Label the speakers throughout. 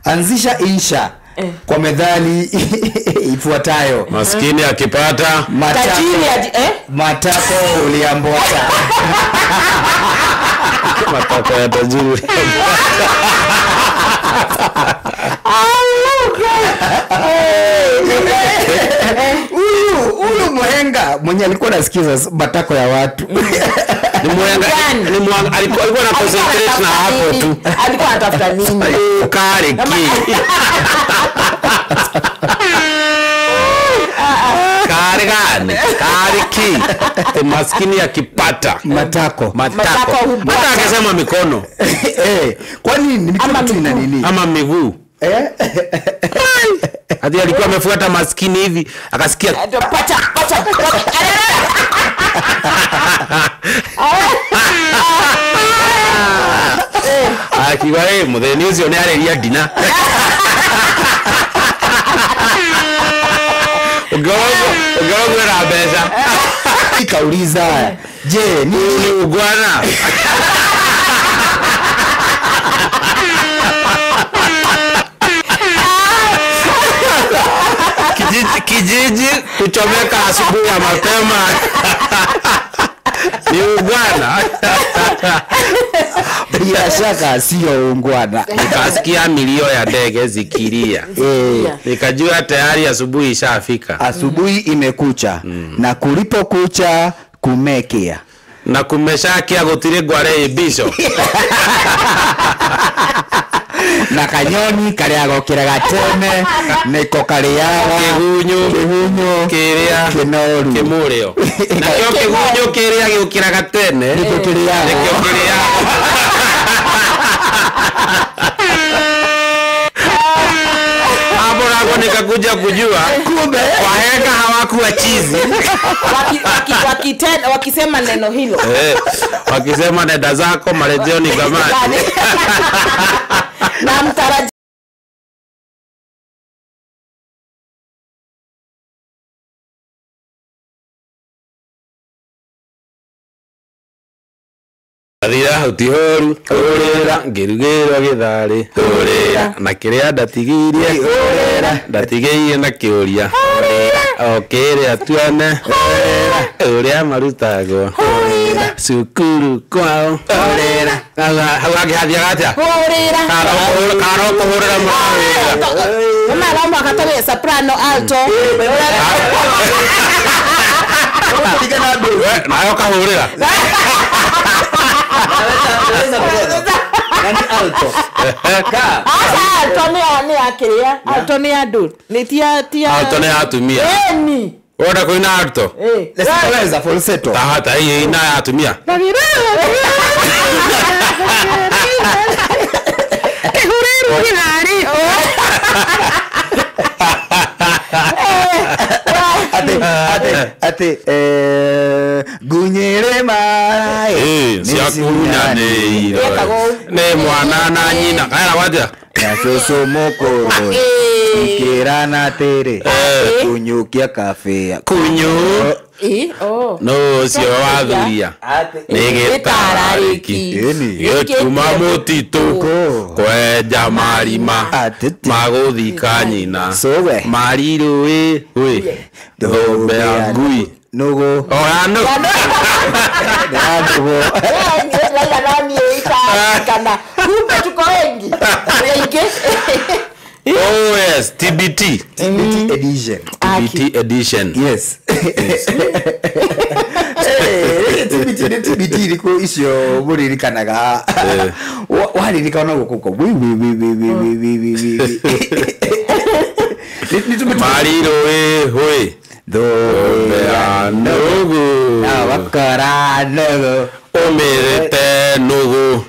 Speaker 1: Anzisha insha kwa methali ifuatayo.
Speaker 2: Maskini akipata
Speaker 1: matako uliambota.
Speaker 2: Matako ya tajiri.
Speaker 1: Huyu mhenga mwenye alikuwa anasikiza matako ya watu.
Speaker 2: Ni mwenga, ni mwenga alikuwa na concentrate na hapo tu.
Speaker 3: Alikuwa anatafuta nini?
Speaker 2: Kare ki. Kare gani? Kare ki. Te maskini akipata
Speaker 1: matako.
Speaker 2: Matako. Hata akisema mikono.
Speaker 1: Kwani ni mikono tu ina nini?
Speaker 2: Ama miguu. Hadi alikuwa amefuata maskini hivi akasikia
Speaker 3: pata pata.
Speaker 2: Akiwa mutheni ucio ni areria ndina. Ungeogwo na mbeca.
Speaker 1: Ikauliza, je,
Speaker 2: ni ugwana? Kijiji kuchomeka asubuhi ya mapema. Ni ungwana.
Speaker 1: Bila shaka sio ungwana.
Speaker 2: Nikasikia milio ya ndege zikilia. Nikajua tayari asubuhi ishafika.
Speaker 1: Asubuhi imekucha. Na kulipokucha kumekea.
Speaker 2: Na kumeshakia gutire ngware ibico.
Speaker 1: Na kanyoni karia gokira gateme niko kariaga
Speaker 2: kihunyu kiria
Speaker 1: kinoru
Speaker 2: kimurio. Nakio kihunyu kiria giukira gatene
Speaker 1: niko kiriaga
Speaker 2: nikio kiriaga. Hapo hapo nikakuja kujua
Speaker 1: kumbe
Speaker 2: wahenga hawakuwa chizi.
Speaker 3: Wakisema neno hilo.
Speaker 2: Wakisema nenda zako marejeo ni gamani.
Speaker 3: Na mtaraji
Speaker 2: Thira utihoru urira ngirugirwo githari urira na kiria ndatigirie
Speaker 1: urira
Speaker 2: ndatigirie na kiuria urira o kiria tuone urira uria marutagwo
Speaker 3: urira
Speaker 2: cukuru kwao
Speaker 1: urira
Speaker 2: hau angĩhathiaga atĩa
Speaker 3: urira
Speaker 2: karo kũhũrĩra mũrarĩra
Speaker 3: mama mama akatoa soprano alto
Speaker 2: nayo kahũrĩra.
Speaker 1: Nani alto?
Speaker 3: Asa alto ni akiria. Alto ni andu. Ni tia
Speaker 2: alto ni atumia.
Speaker 3: Eni.
Speaker 2: Wona kuina alto?
Speaker 1: Lesitoweza falsetto.
Speaker 2: Hata hii ina atumia.
Speaker 3: Kihuriru githari.
Speaker 1: Ate gunyere mai
Speaker 2: siakunyanĩire nĩ mwana na nyina kaera watia
Speaker 1: na cũcũ mũkũrũ ikĩrana atĩrĩ kunyukia kabĩa
Speaker 2: kunyu no ũcio wathuria nĩ gĩtararĩki gĩkuma mũtitũ kwenja marima magũthika nyina marirũĩ thũmbĩ ya ngui
Speaker 1: Nugu.
Speaker 2: Oh, ya nugu.
Speaker 1: Ya nugu.
Speaker 3: Kumbe tuko wengi.
Speaker 2: Oh yes, TBT.
Speaker 1: TBT edition.
Speaker 2: TBT edition.
Speaker 1: Yes. TBT liko icio muririkanaga. Waririkana gukuko. Wi wi wi wi wi wi wi wi.
Speaker 2: Mariro hoi. Thũmbĩ ya nũgũ
Speaker 1: na wakora nũgũ
Speaker 2: ũmĩrĩte nũgũ.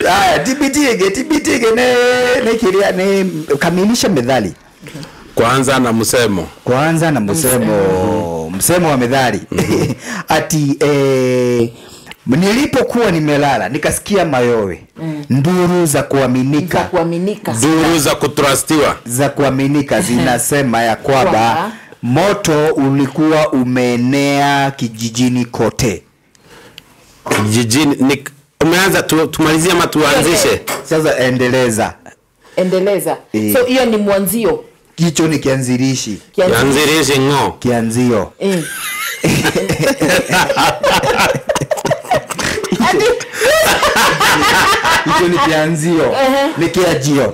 Speaker 1: Aya, TBT ĩngĩ nĩ kĩrĩa nĩ kamilisha methali.
Speaker 2: Kwanza na msemo.
Speaker 1: Kwanza na msemo. Msemo wa methali. Ati nilipokuwa nimelala nikasikia mayowe. Nduru za kuaminika.
Speaker 3: Za kuaminika.
Speaker 2: Nduru za kutrustiwa.
Speaker 1: Za kuaminika zinasema ya kwamba moto ulikuwa umeenea kijijini kote.
Speaker 2: Kijijini Umeanza tumalizie ama tuanzishe?
Speaker 1: Sasa endeleza.
Speaker 3: Endeleza. So hiyo ni mwanzio.
Speaker 1: Kicho ni kianzilishi.
Speaker 2: Kianzilishi ngo.
Speaker 1: Kianzio. Hicho ni kianzio. Ni kiajio.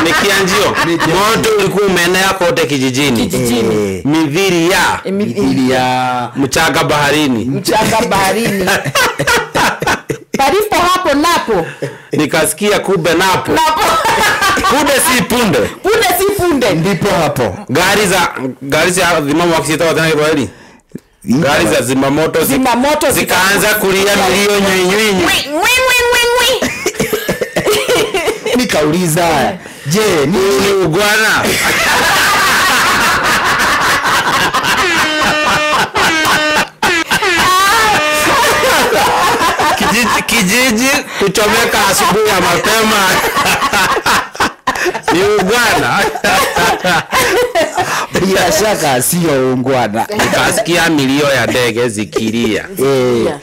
Speaker 2: Ni kianzio. Moto ulikuwa umeenea kote kijijini. Mithili ya mchanga baharini.
Speaker 3: Mchanga baharini. Palipo hapo napo.
Speaker 2: Nikasikia kumbe napo. Punde si punde.
Speaker 3: Punde si punde.
Speaker 1: Ndipo hapo.
Speaker 2: Gari za zimamoto wakisita tena Kiswahili. Gari za zimamoto zikaanza kulia milio nywi nywi nywi.
Speaker 1: Nikauliza, je, ni
Speaker 2: ugwana? Kijiji kuchomeka asubuhi ya mapema. Ni ugwana.
Speaker 1: Bila shaka sio ungwana.
Speaker 2: Nikasikia milio ya ndege zikilia.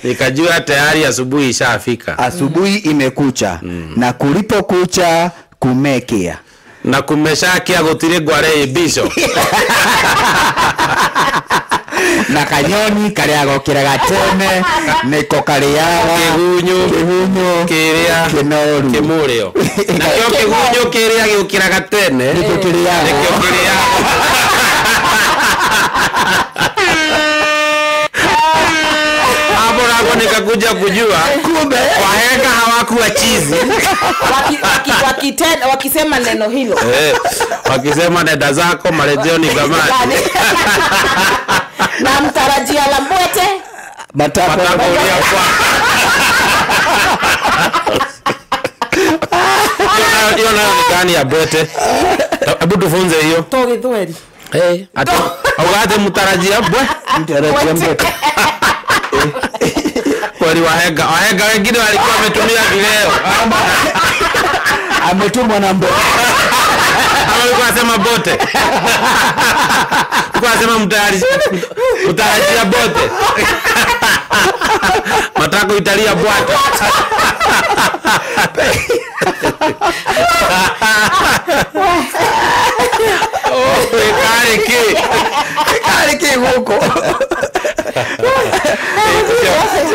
Speaker 2: Nikajua tayari asubuhi ishafika.
Speaker 1: Asubuhi imekucha. Na kulipokucha kumekea.
Speaker 2: Na kumeshakia gutire ngware ibisho.
Speaker 1: Na kanyoni karia gokiraga tene niko kariaga
Speaker 2: kigunyu kiria
Speaker 1: kinoru
Speaker 2: kimurio. Na kio kigunyu kiria giukiraga tene
Speaker 1: niko kiriaga
Speaker 2: nikio kiriaga. Hapo nikakuja kujua
Speaker 1: kumbe
Speaker 2: wahenga hawakuwa chizi.
Speaker 3: Wakisema neno hilo.
Speaker 2: Wakisema nenda zako marejeo ni gamani.
Speaker 3: Na mtarajia la mbwete
Speaker 1: matako
Speaker 2: ulia kwa. Hiyo nayo ni gani ya bwete? Hebu tufunze hiyo.
Speaker 3: To Githweri.
Speaker 2: Ati ugate mtarajia bwe.
Speaker 1: Mtarajia mbwete.
Speaker 2: Kweli wahenga wengine walikuwa wametumia vileo.
Speaker 1: Ametumwa na mbwete.
Speaker 2: Alikuwa anasema bote. Alikuwa anasema mtarajia bote. Matako Italia bwata. Kare ki huko.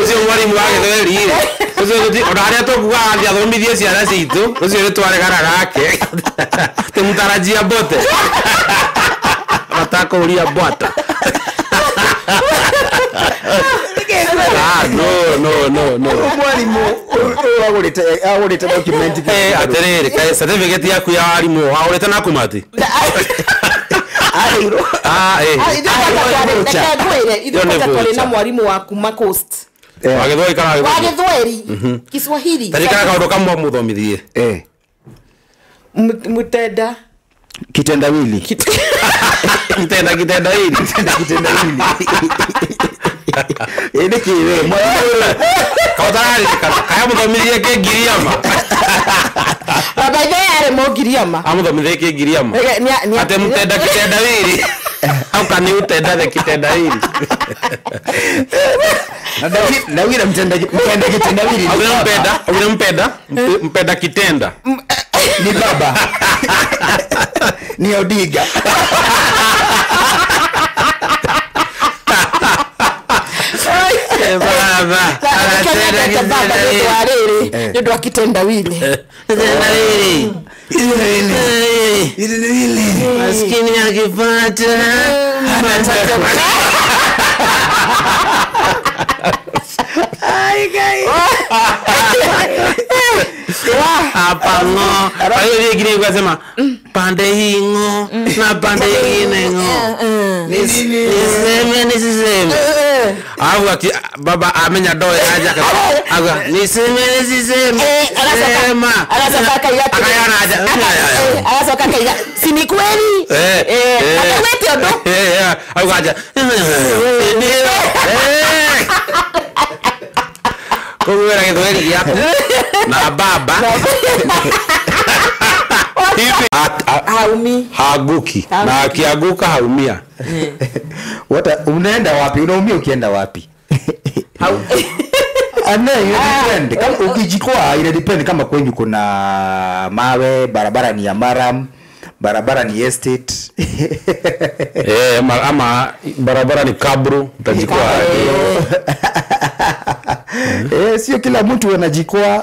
Speaker 2: Ucio mwarimu wa Githweri ucio ona haria tukuga athi athomithie ciana citu ucio ni twaregana nake timtarajia bote matako uria bwata. No.
Speaker 1: Mwarimu agurite document.
Speaker 2: Atiriri kae certificate yaku ya warimu agurite na kumati.
Speaker 3: Ithuĩ na mwarimu wa kuma Coast.
Speaker 2: Wa Githweri kana
Speaker 3: wa Githweri? Kiswahili.
Speaker 2: Tarikana kaundu kamwe muthomithie.
Speaker 3: Mutenda
Speaker 1: kitendawili.
Speaker 2: Mutenda kitendawili.
Speaker 1: Mutenda kitendawili. Ende kiwe mwarimu.
Speaker 2: Kautarari kaya muthomithie kingiriama.
Speaker 3: Baba ithe arĩ mũngiriama.
Speaker 2: Amuthomithie kingiriama. Ate mutenda kitendawili. Au can you tenda the kitendawili?
Speaker 1: Na wira mtenda kitendawili.
Speaker 2: Au mpenda mpenda kitenda.
Speaker 1: Ni baba. Ni Odiga.
Speaker 2: Baba.
Speaker 3: Baba nĩ ũndũ wa kitendawili.
Speaker 2: Kitendawili. Maskini akipata
Speaker 1: Ai gai.
Speaker 2: Hapa ngo. Kwa hiyo ile ingine ukasema pande hii ngo na pande nyingine ngo. Niseme nisiseme. Alafu baba amenya doe aja akaga niseme nisiseme. Sema.
Speaker 3: Alafu akaiga. Alafu akaiga. Si ni kweli? Akawete odo.
Speaker 2: Au aja. Kugwira Githweri gĩaku na baba hivi
Speaker 3: haumi
Speaker 2: haguki na akiaguka haumia.
Speaker 1: Wata unaenda wapi? Unaumia ukienda wapi? Ane ina depend. Kama ukijikwaa ina depend kama kwenyu kuna mawe, barabara ni ya maram, barabara ni estate.
Speaker 2: Ama barabara ni kabru, utajikwaa.
Speaker 1: Sio kila mtu anajikwaa.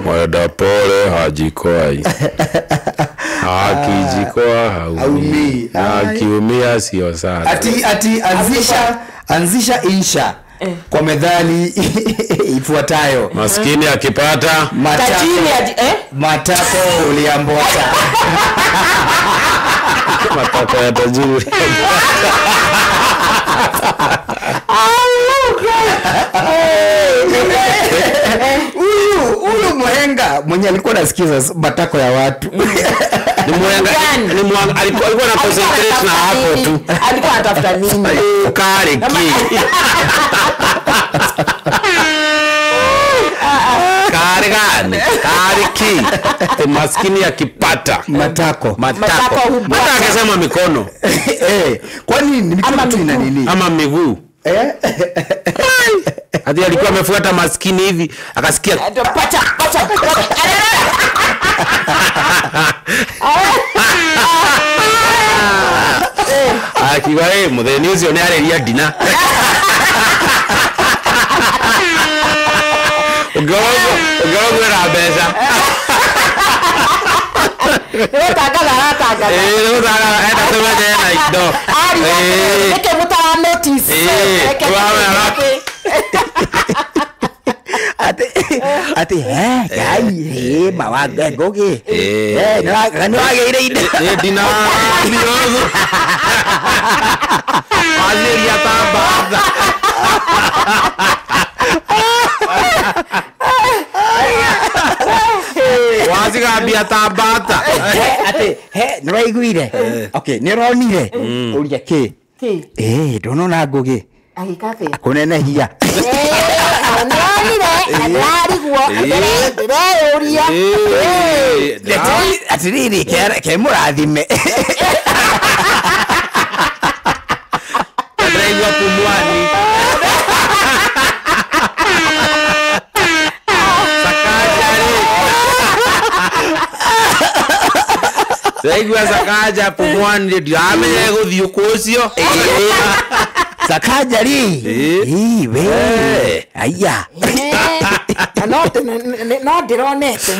Speaker 2: Mwenda pole hajikwai. Akijikwaa haumii. Akiumia sio sana.
Speaker 1: Ati anzisha insha kwa methali ifuatayo.
Speaker 2: Maskini akipata
Speaker 1: matako uliambota.
Speaker 2: Matako ya tajiri.
Speaker 1: Huyu mhenga mwenye alikuwa anasikiza matako ya watu.
Speaker 2: Ni mhenga, ni mhenga alikuwa na concentrate na hapo tu.
Speaker 3: Alikuwa anatafuta nini?
Speaker 2: Kare ki. Kare gani? Kare ki. Te maskini akipata
Speaker 1: matako.
Speaker 2: Matako. Hata akasema mikono.
Speaker 1: Kwani ni mikono tu ina nini?
Speaker 2: Ama miguu. Hadi alikuwa amefuata maskini hivi akasikia
Speaker 3: pacha pacha.
Speaker 2: Akiwa mutheni ucio ni areria ndina. Ũngĩorwo na mbeca.
Speaker 3: Nĩgũtangatha aratangatha.
Speaker 2: Nĩgũtangatha enda tũmenye na indo.
Speaker 3: Nĩkĩ mũtara notice.
Speaker 1: Ati gai mawaga ngogi. Nĩwagĩire indo.
Speaker 2: Ndina ndiogo. Aziria tambatha. Wazigambia tambata.
Speaker 1: Ati nĩwaiguire. Okay, nĩũronire. Ũria kĩ? Ndonona Ngugi.
Speaker 3: Agĩka atĩa?
Speaker 1: Kũnenehia.
Speaker 3: Nĩwonire, na ndĩrarigwo, ndĩreyũria.
Speaker 1: Atirĩrĩ, ke mũrathime.
Speaker 2: Ndĩraigua pumwani. Ndĩraigua Sakaja pumwani ndiramenya gũthiĩ kũ ũcio.
Speaker 1: Sakaja ri. We. Aya.
Speaker 3: No ndironete.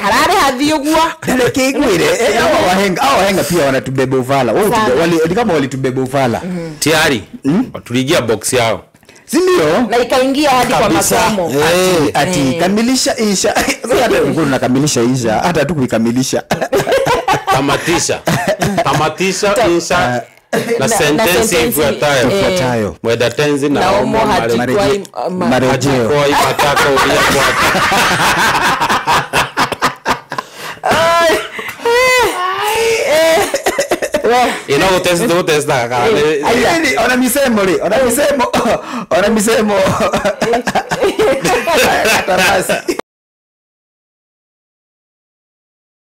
Speaker 3: Harare hathi ũguo.
Speaker 1: Nĩkĩiguire. Wahenga pia wanatubeba ufala. Wao kama walitubeba ufala.
Speaker 2: Tayari. Tuliingia box yao.
Speaker 1: Si ndio?
Speaker 3: Na ikaingia hadi kwa masomo.
Speaker 1: Ati kamilisha insha. Sasa hata tulikuwa tunakamilisha insha, hata tu kuikamilisha.
Speaker 2: Tamatisha. Tamatisha insha. Na sentensi ifuatayo. Mwenda tenzi na omo marejeo. Matako uliyafuata. Ino gutesta
Speaker 1: Ona misemo ri, ona misemo. Ona misemo.